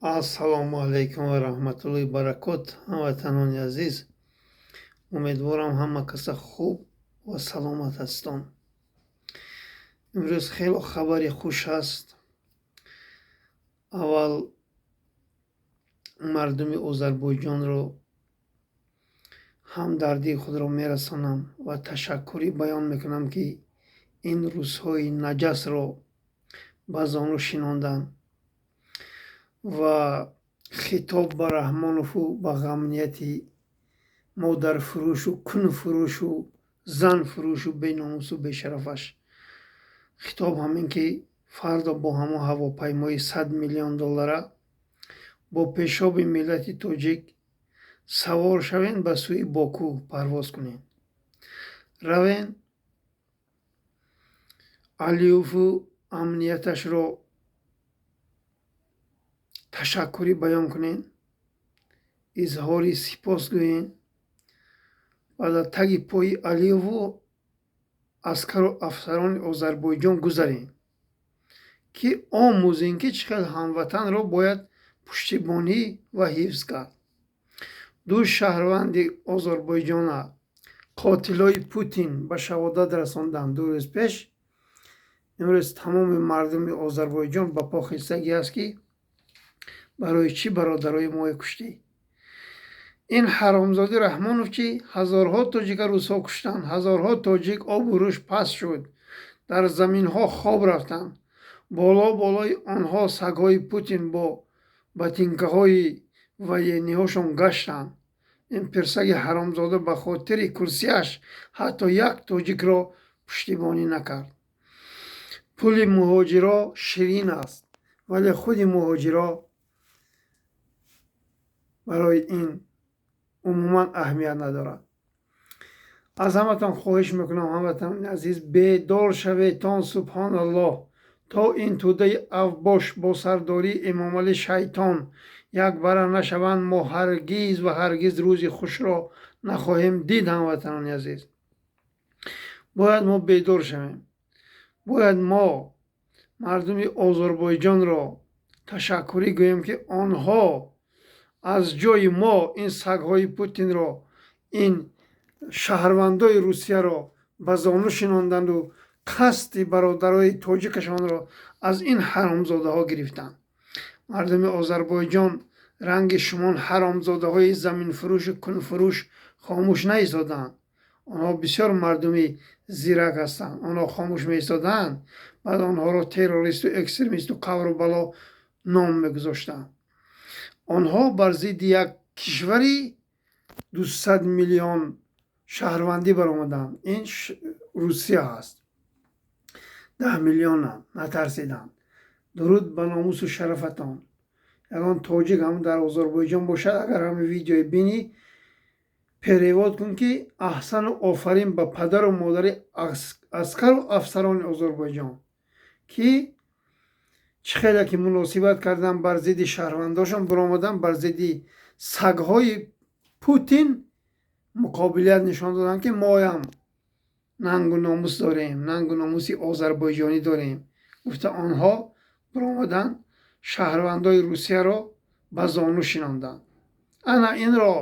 Ассалому алайкум ва раҳматуллоҳи баракот, ҳамватанони азиз. Умедворам, ҳама каса хуб ва саломат ҳастон. Имрӯз хело хабари хуш ҳаст. Аввал мардуми Озарбойҷонро ҳамдардии худро мерасонам ва ташаккурӣ баён мекунам, ки ин рӯзҳои наҷасро ба зону шинонданд, ва хитоб ба Раҳмонову ба ғамнияти модарфурӯшу кунфурӯшу занфурӯшу беномусу бешарафаш. Хитоб ҳамин, ки фардо бо ҳамон ҳавопаймои 100 миллион доллара бо пешоби миллати тоҷик савор шавен, ба сӯи Боку парвоз кунед. Равен, Алиеву амнияташро ташаккурӣ баён кунед, изҳори сипос гӯед ва дар таги пои Алиеву аскару афсарони Озарбойҷон гузаред, ки омӯзем, ки чӣ хел ҳамватанро бояд пуштибонӣ ва ҳифз кард. Ду шаҳрванди Озарбойҷона қотилои Путин ба шаҳодат расонданд 2 рӯз пеш. Имрӯз тамоми мардуми Озарбойҷон ба по хистагӣ аст, ки барои чӣ бародарои моро куштӣ? Ин ҳаромзоди Раҳмонов, ки ҳазорҳо тоҷика рӯзҳо куштанд, ҳазорҳо тоҷик обрӯш паст шуд, дар заминҳо хоб рафтанд, боло болои онҳо сагҳои Путин бо ботинкаҳои военный ҳошон гаштанд. Ин пирсаги ҳаромзода ба хотири курсиаш ҳатто як тоҷикро пуштибонӣ накард. Пули муҳоҷиро ширин аст, вале худи муҳоҷиро барои ин умуман аҳамият надорад. Аз ҳаматон хоҳиш мекунам, ҳамватанони азиз, бедор шаветон. Субҳоналлоҳ, то ин тӯдаи авбош бо сардории Эмомалӣ шайтон якбара нашаванд, мо ҳаргиз ва ҳаргиз рӯзи хушро нахоҳем дид. Ҳамватанони азиз, бояд мо бедор шавем, бояд мо мардуми Озарбойҷонро ташаккурӣ гӯем, ки онҳо аз ҷои мо ин сагҳои Путинро, ин шаҳрвандои Русияро ба зону шинонданду қасди бародарои тоҷикашонро аз ин ҳаромзодаҳо гирифтанд. Мардуми Озарбойҷон ранги шумон ҳаромзодаҳои заминфурӯшу кунфурӯш хомӯш наистоданд. Онҳо бисёр мардуми зирак ҳастанд. Онҳо хомӯш меистоданд, баъд онҳоро террористу экстремисту қавру бало ном мегузоштанд. Онҳо бар зидди як кишвари 200 миллион шаҳрвандӣ баромаданд. Ин Русия ҳаст. 10 миллионанд, натарсиданд. Дуруд ба номусу шарафатон. Ягон тоҷик ҳам дар Озарбойҷон бошад, агар ҳамин видеои бинӣ, перевод кун, ки аҳсану офарин ба падару модари аскару афсарони Озарбойҷон, ки чӣ хеле ки муносибат кардан, бар зидди шаҳрвандошон баромадан, бар зидди сагҳои Путин муқобилият нишон доданд, ки моям нангу номус дорем, нангу номуси озарбойҷонӣ дорем гуфта, онҳо баромаданд, шаҳрвандои Русияро ба зону шинонданд. Ана инро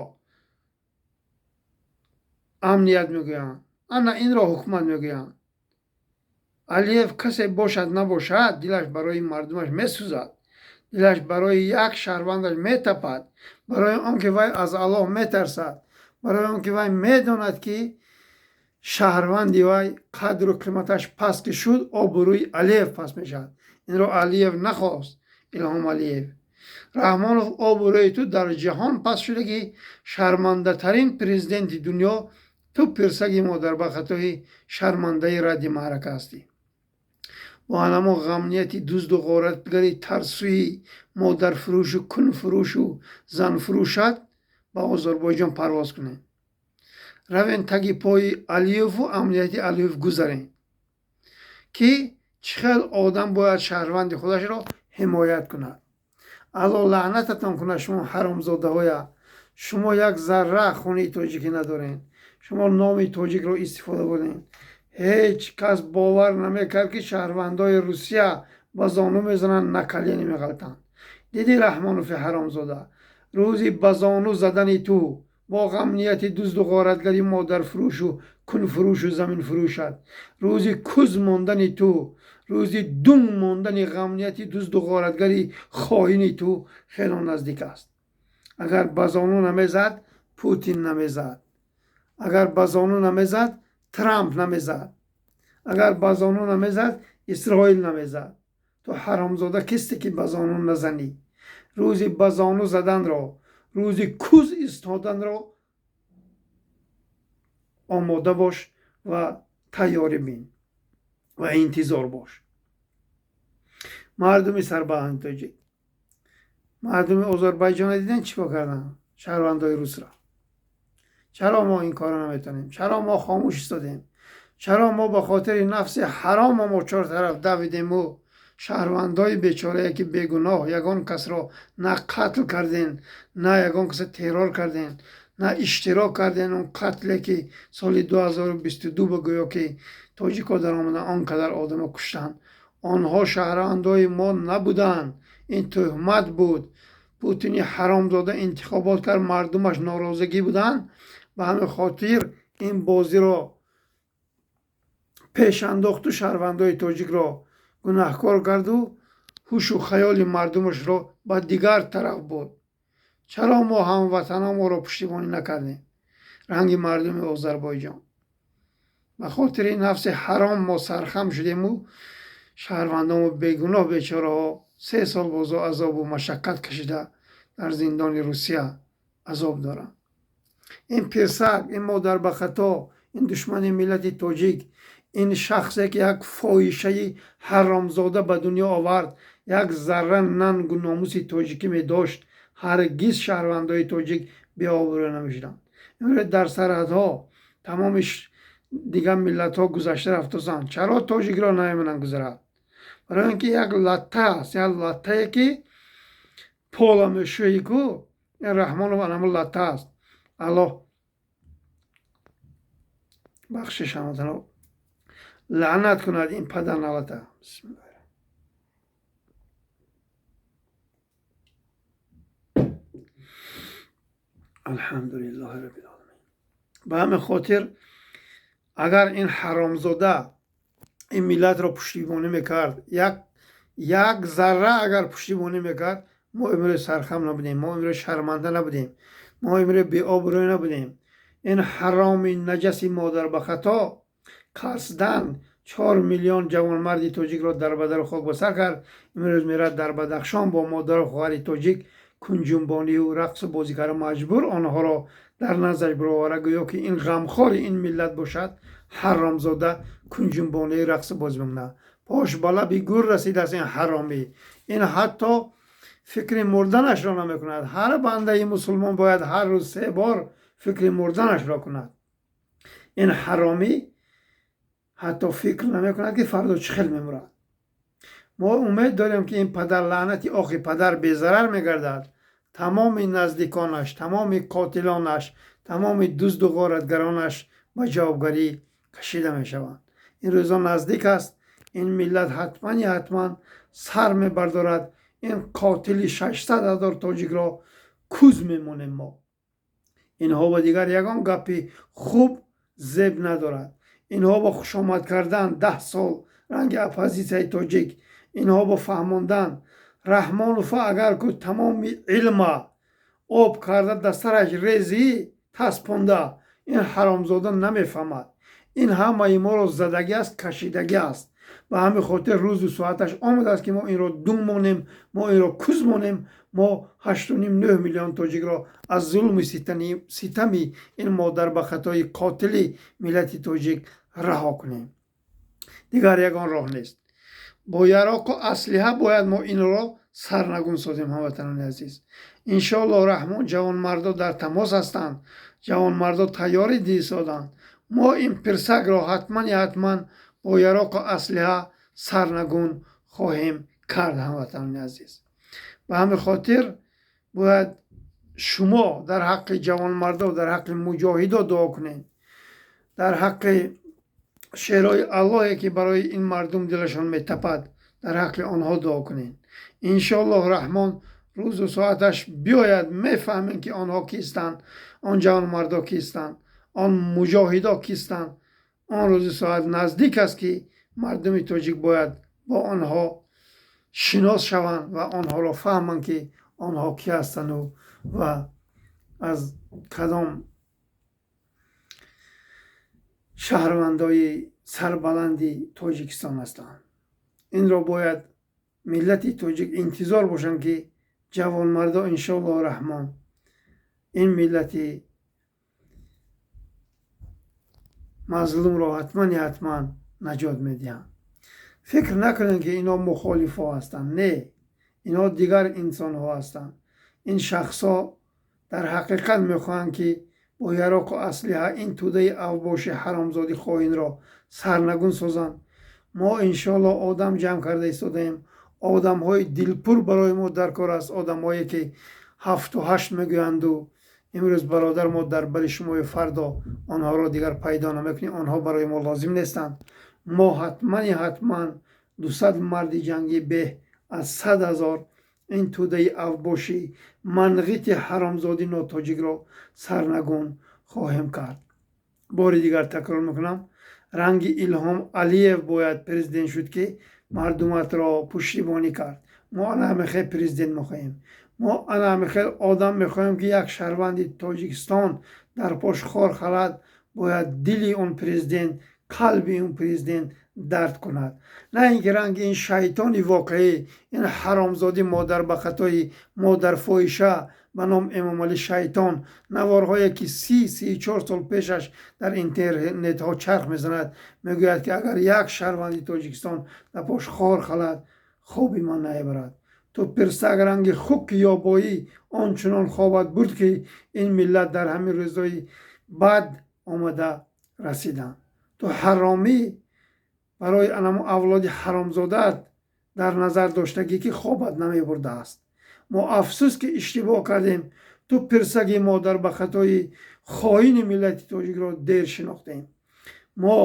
амният мегӯянд, ана инро ҳукумат мегӯянд. Алиев касе бошад набошад, дилаш барои мардумаш месӯзад, дилаш барои як шаҳрвандаш метапад, барои он ки вай аз Аллоҳ метарсад, барои он ки вай медонад, ки шаҳрванди вай қадру қиматаш паст ки шуд, обрӯи Алиев паст мешавад. Инро Алиев нахост, Илҳом Алиев. Раҳмонов, обрӯи ту дар ҷаҳон паст шуда, ки шармандатарин президенти дунё ту, пирсаги модарбахатои шармандаи радди маърака ҳастӣ. Бо ҳанамо ғамнияти дузду ғоратгари тарсӯи модарфурӯшу кунфурӯшу занфурӯшат ба Озарбойҷон парвоз кунед. Равен, таги пои Алиеву амнияти Алиев гузарен, ки чӣ хел одам бояд шаҳрванди худашро ҳимоят кунад. Алло лаънататон кунад, шумо ҳаромзодаҳоя. Шумо як зарра хуни тоҷикӣ надоред, шумо номи тоҷикро истифода бурдед. Ҳеҷ кас бовар намекард, ки шаҳрвандои Русия ба зону мезананд, на колени меғалтанд. Диди Раҳмонови ҳаромзода, рӯзи ба зону задани ту бо ғамнияти дузду ғоратгари модарфурӯшу кунфурӯшу заминфурӯшат, рӯзи куз мондани ту, рӯзи дунг мондани ғамнияти дузду ғоратгари хоини ту хело наздик аст. Агар ба зону намезад, Путин намезад. Агар ба зону намезад, Трамп намезад. Агар ба зону намезад, Исроил намезад. Ту ҳаромзода кисте ки ба зону назанӣ? Рӯзи ба зону заданро, рӯзи куз истоданро омода бош ва тайёрӣ бин ва интизор бош. Мардуми сарбаланди тоҷик, мардуми Озарбайҷонро дидем чӣ кор карданд шаҳрвандои русро? Чаро мо ин корро наметавонем? Чаро мо хомӯш истодем? Чаро мо ба хотири нафси ҳаромо мо чор тараф давидему шаҳрвандои бечорае ки бегуноҳ, ягон касро на қатл кардем, на ягон касро террор кардем, на иштирок кардем он қатле ки соли 2022 ба гӯё ки тоҷикҳо даромадан он қадар одамо куштанд. Онҳо шаҳрвандои мо набуданд, ин тӯҳмат буд. Путини ҳаромзода интихобот кард, мардумаш норозигӣ буданд, ба ҳамин хотир ин бозиро пеш андохту шаҳрвандои тоҷикро гунаҳкор карду ҳушу хаёли мардумашро ба дигар тараф бурд. Чаро мо ҳамватаноморо пуштибонӣ накардем ранги мардуми Озарбойҷон? Ба хотири нафси ҳаром мо сархам шудему шаҳрвандомо бегуноҳ бечораҳо 3 сол бозо азобу машаққат кашида дар зиндони Русия азоб доранд. Ин пирсак, ин модарбахато, ин душмани миллати тоҷик, ин шахсе ки як фоҳишаи ҳаромзода ба дунё овард, як зарра нангу номуси тоҷикӣ медошт, ҳаргиз шаҳрвандои тоҷик беобрӯ намешуданд. Имрӯз дар сарҳадҳо тамоми дигар миллатҳо гузашта рафтосанд. Чаро тоҷикро намемонанд гузарад? Барои ин ки як латта аст, як латтае ки пола мешӯӣ ку, ин Раҳмонов анамун латта аст. Аллоҳ бахшиш ҳаматано лаънат кунад ин падарналата. Бисмиллоҳ. Алҳамдулиллоҳи роббил оламин. Ба ҳамин хотир агар ин ҳаромзода ин миллатро пуштибонӣ мекард, як зарра агар пуштибонӣ мекард, мо имрӯз сархам набудем, мо имрӯз шарманда набудем, мо имрӯз беобрӯ набудем. Ин ҳароми наҷаси модарбахато қасдан 4 миллион ҷавонмарди тоҷикро дар бадару хок ба сар кард. Имрӯз мерад дар Бадахшон бо модару хоҳари тоҷик кунҷунбонию рақсу бозӣ карда маҷбур онҳоро дар наздаш бировара, гӯё ки ин ғамхори ин миллат бошад. Ҳаромзода кунҷунбонии рақсу бозӣ мекунад. Пош ба лаби гур расидааст ин ҳаромӣ. Ин ҳатто фикри мурданашро намекунад. Ҳар бандаи мусулмон бояд ҳар рӯз 3 бор фикри мурданашро кунад. Ин ҳаромӣ ҳатто фикр намекунад ки фардо чӣ хел мемурад. Мо умед дорем ки ин падарлаънати охи падар безарар мегардад. Тамоми наздиконаш, тамоми қотилонаш, тамоми дузду ғоратгаронаш ба ҷавобгарӣ кашида мешаванд. Ин рӯзо наздик аст. Ин миллат ҳатмани ҳатман сар мебардорад. Ин қотили 600 ҳазор тоҷикро куз мемонем мо. Инҳо ба дигар ягон гапи хуб зеб надорад. Инҳо бо хушомад кардан 10 сол ранги оппозитсияи тоҷик, инҳо бо фаҳмондан Раҳмонова агар ку тамоми илма об карда дар сараш резӣ таспонда, ин ҳаромзода намефаҳмад. Ин ҳамаи моро задагӣ аст, кашидагӣ аст. Ба ҳамин хотир рӯзу соаташ омадааст ки мо инро дум монем, мо инро куз монем, мо 8,5-9 миллион тоҷикро аз зулму ситами ин модарбахатои қотили миллати тоҷик раҳо кунем. Дигар ягон роҳ нест. Бо яроқу аслиҳа бояд мо инро сарнагун созем, ҳамватанони азиз. Иншоаллоҳ Раҳмон ҷавонмардо дар тамос ҳастанд, ҷавонмардо тайёрӣ дисоданд. Мо ин пирсакро ҳатман ҳатман бо яроқу аслиҳа сарнагун хоҳем кард, ҳамватанони азиз. Ба ҳамин хотир бояд шумо дар ҳаққи ҷавонмардо, дар ҳаққи муҷоҳидо дуо кунед, дар ҳаққи шерои Аллоҳе ки барои ин мардум дилашон метапад, дар ҳаққи онҳо дуо кунед. Иншоаллоҳ Раҳмон Рӯзу соаташ биёяд, мефаҳмем, ки онҳо кистанд, он ҷавонмардо кистанд, он муҷоҳидо кистанд. Он рӯзи соат наздик аст, ки мардуми тоҷик бояд бо онҳо шинос шаванд ва онҳоро фаҳманд, ки онҳо кӣ ҳастанду ва аз кадом шаҳрвандои сарбаланди Тоҷикистон ҳастанд. Инро бояд миллати тоҷик интизор бошанд, ки ҷавонмардо, иншоаллоҳу раҳмон, ин миллати мазлумро ҳатмани ҳатман наҷот медиҳанд. Фикр накунед, ки ино мухолифҳо ҳастанд. Не, ино дигар инсонҳо ҳастанд. Ин шахсҳо дар ҳақиқат мехоҳанд, ки бо яроқу аслиҳа ин тӯдаи авбоши ҳаромзоди хоинро сарнагун созанд. Мо иншоаллоҳ одам ҷамъ карда истодаем. Одамҳои дилпур барои мо дар кор аст, одамҳое, ки ҳафту ҳашт мегӯянду имрӯз бародар мо дар бари шумои фардо онҳоро дигар пайдо намекунем. Онҳо барои мо лозим нестанд. Мо ҳатмани ҳатман 200 марди ҷангӣ беҳ аз 100 000 ин тӯдаи авбоши манғити ҳаромзоди нотоҷикро сарнагун хоҳем кард. Бори дигар такрор мекунам, ранги Илҳом Алиев бояд президент шуд, ки мардуматро пуштибонӣ кард. Мо ана ҳамин президент мехоҳем. Мо ана ҳамин хел одам мехоҳем, ки як шаҳрванди Тоҷикистон дар пош хор халад, бояд дили он президент, қалби он президент дард кунад, на ин ки ранги ин шайтони воқеӣ, ин ҳаромзодӣ, модар ба хатои модарфоҳиша ба ном Эмомалӣ шайтон. Наворҳое, ки 30-34 сол пешаш дар интернетҳо чарх мезанад, мегӯяд, ки агар як шаҳрванди Тоҷикистон дар пош хор халад, хоби ман намебарад. Ту пирсак ранги хуки ёбоӣ он чунон хобат бурд, ки ин миллат дар ҳамин рӯзҳои бад омада расиданд. Ту ҳаромӣ, барои анамо авлоди ҳаромзодаат дар назар доштагӣ, ки хобат намебурдааст. Мо афсӯс, ки иштибоҳ кардем. Ту пирсаги модар ба хатои хоини миллати тоҷикро дер шинохтем. Мо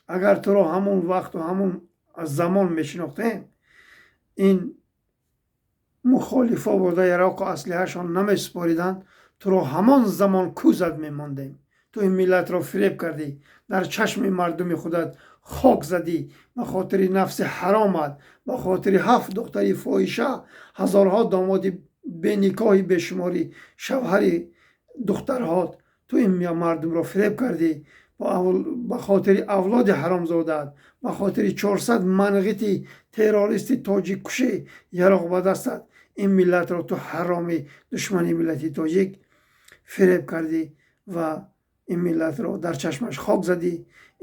агар туро ҳамон вақту ҳамон замон мешинохтем, ин мухолифо бурда яроқу аслиҳашон намесупориданд, туро ҳамон замон кӯзат мемондем. Ту ин миллатро фиреб кардӣ, дар чашми мардуми худат хок задӣ. Ба хотири нафси ҳаромат, ба хотири ҳафт духтари фоҳиша, ҳазорҳо домоди беникоҳи бешуморӣ, шавҳари духтарҳот, ту ин мардумро фиреб кардӣ. Ба хотири авлоди ҳаромзодаат, ба хотири 400 манғити террористи тоҷиккуши яроқ ба дастат, ин миллатро ту ҳаромӣ, душмани миллати тоҷик, фиреб кардӣ ва ин миллатро дар чашмаш хок задӣ.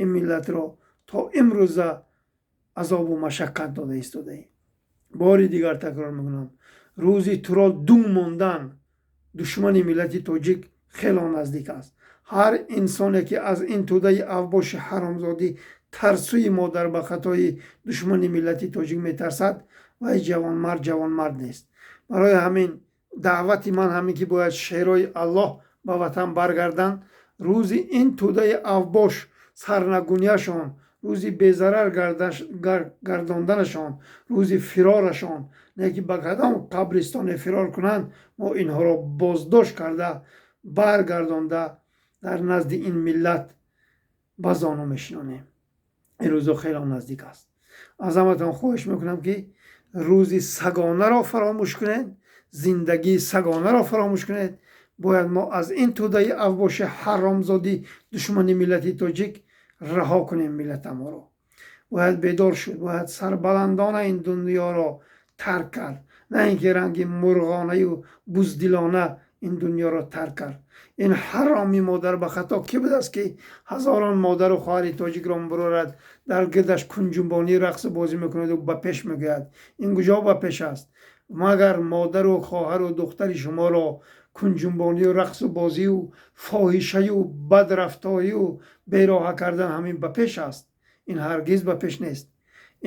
Ин миллатро то имрӯза азобу машаққат дода истодаӣ. Бори дигар такрор мекунам, рӯзи туро дум мондан душмани миллати тоҷик хело наздик аст. Ҳар инсоне, ки аз ин тӯдаи авбоши ҳаромзодӣ, тарсуи модар ба хатои душмани миллати тоҷик метарсад, вай ҷавонмард ҷавонмард нест. Барои ҳамин даъвати ман ҳамин, ки бояд шерои Аллоҳ ба ватан баргарданд. Рӯзи ин тӯдаи авбош сарнагунияшон, рӯзи безарар гардонданашон, рӯзи фирорашон, не ки ба кадом қабристоне фирор кунанд, мо инҳоро боздошт карда, баргардонда, дар назди ин миллат ба зону мешинонем. Ин рӯзо хело наздик аст. Аз ҳаматон хоҳиш мекунам, ки рӯзи сагонаро фаромӯш кунед, зиндагии сагонаро фаромӯш кунед. Бояд мо аз ин тӯдаи авбоши ҳаромзодӣ, душмани миллати тоҷик, раҳо кунем миллатаморо. Бояд бедор шуд, бояд сарбаландона ин дунёро тарк кард, на ин ки ранги мурғонаю буздилона ин дунёро тарк кард. Ин ҳароми модар ба хато кӣ будааст, ки ҳазорон модару хоҳари тоҷикро мебурорад, дар гирдаш кунҷунбонӣ, рақсу бозӣ мекунаду ба пеш мегӯяд? Ин куҷо ба пеш аст? Магар модару хоҳару духтари шуморо кунҷунбонию рақсу бозию фоҳишаю бадрафторию бероҳа кардан ҳамин ба пеш аст? Ин ҳаргиз ба пеш нест.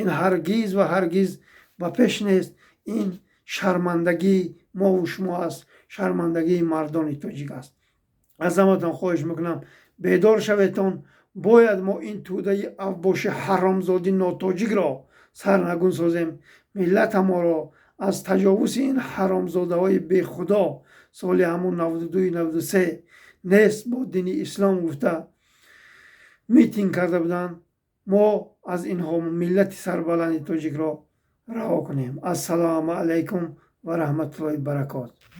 Ин ҳаргиз ва ҳаргиз ба пеш нест. Ин шармандагии мову шумо аст, шармандагии мардони тоҷик аст. Аз ҳаматон хоҳиш мекунам, бедор шаветон. Бояд мо ин тӯдаи авбоши ҳаромзоди нотоҷикро сарнагун созем, миллатаморо Аз таҷовузи ин ҳаромзодаҳои бехудо соли ҳамун 92, 93 нест бо дини ислом гуфта митинг карда буданд. Мо аз инҳо миллати сарбаланди тоҷикро раҳо кунем. Ассалому алайкум ва раҳматуллоҳи баракот.